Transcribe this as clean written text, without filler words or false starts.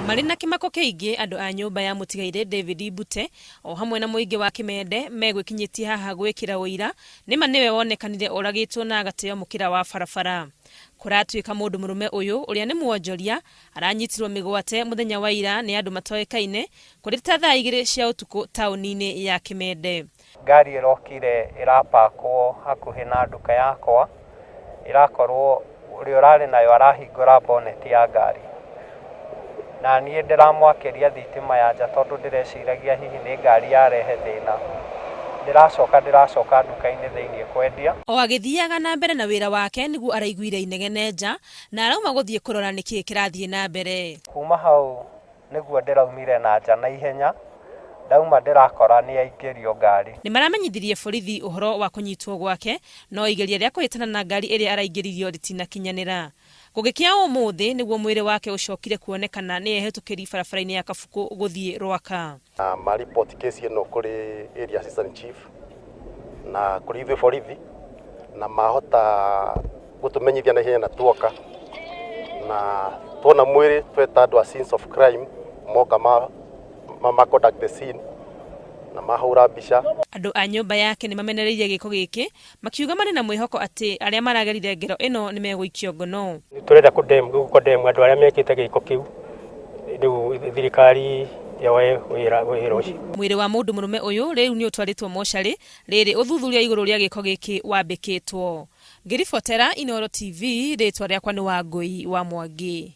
Marĩ na kĩmako kĩingĩ andũ a nyũmba ya mũtigairĩ David Mbute o hamwe na mũingĩ wa Kĩmende megwĩkinyĩtie haha gwĩkĩra ũira nĩma nĩwe wonekanire oragĩtwo na agateo mũkĩra wa barabara. Kũratuĩka mũndũ mũrũme ũyũ ũrĩa nĩ mwonjoria aranyitirwo mĩgwate mũthenya wa ira nĩ andũ matoĩkaine kũrĩ ta thaa igĩrĩ cia ũtukũ taũni-inĩ ya Kĩmende. Ngari ĩrokire ĩrapakwo hakuhĩ na nduka yakwa, ĩrakorwo ũrĩa ũrarĩ nayo arahingũra bonnet ya ngari. Na niĩ ndĩramwakĩria thitima ya nja tondũ ndĩreciragia hihi nĩ ngari yarehe thĩna. Ndĩracoka ndĩracoka nduka-inĩ thĩiniĩ kwendia. O agĩthiaga na mbere na wĩra wake nĩguo araiguire inegene nja na arauma gũthiĩ kũrora nĩkĩĩ kĩrathiĩ na mbere. Kuma hau Nĩguo ndĩraumire na nja na ihenya, ndauma ndĩrakora nĩaingĩrio ngari. Nĩmaramenyithirie borithi ũhoro wa kũnyitwo gwake, no igeria rĩa kũhĩtana na ngari ĩrĩa araingĩririo rĩtinakinyanĩra. Gũgĩkĩa ũmũthĩ nĩguo mwĩrĩ wake ũcokire kuonekana nĩ ehĩtũkĩri barabara-inĩ ya Kabukũ gũthiĩ Rwaka. Na ma report case ĩno kũrĩ area assistant chief na kũrĩ ithuĩ borithi na mahota gũtũmenyithia na ihenya na tuoka na tuona mwĩrĩ tweta andũ a scenes of crime moka ma, ma, ma conduct the scene na mahũra mbica. Andũ a nyũmba yake nĩ mamenereirie gĩko gĩkĩ makiuga marĩ na mwĩhoko atĩ arĩa maragerire ngero ĩno nĩ megũikio ngono. Tũrenda kũ condemn andũ arĩa mekĩte gĩko kĩu, rĩu thirikari yoe wĩra wĩra ũcio. Mwĩrĩ wa mũndũ mũrũme ũyũ rĩu nĩ ũtwarĩtwo mocarĩ, rĩrĩ ũthuthuria igũrũ rĩa gĩko gĩkĩ wambĩkĩtwo. Ngĩribotera Inooro TV, rĩtwa rĩakwa nĩ Wangũi wa Mwangi.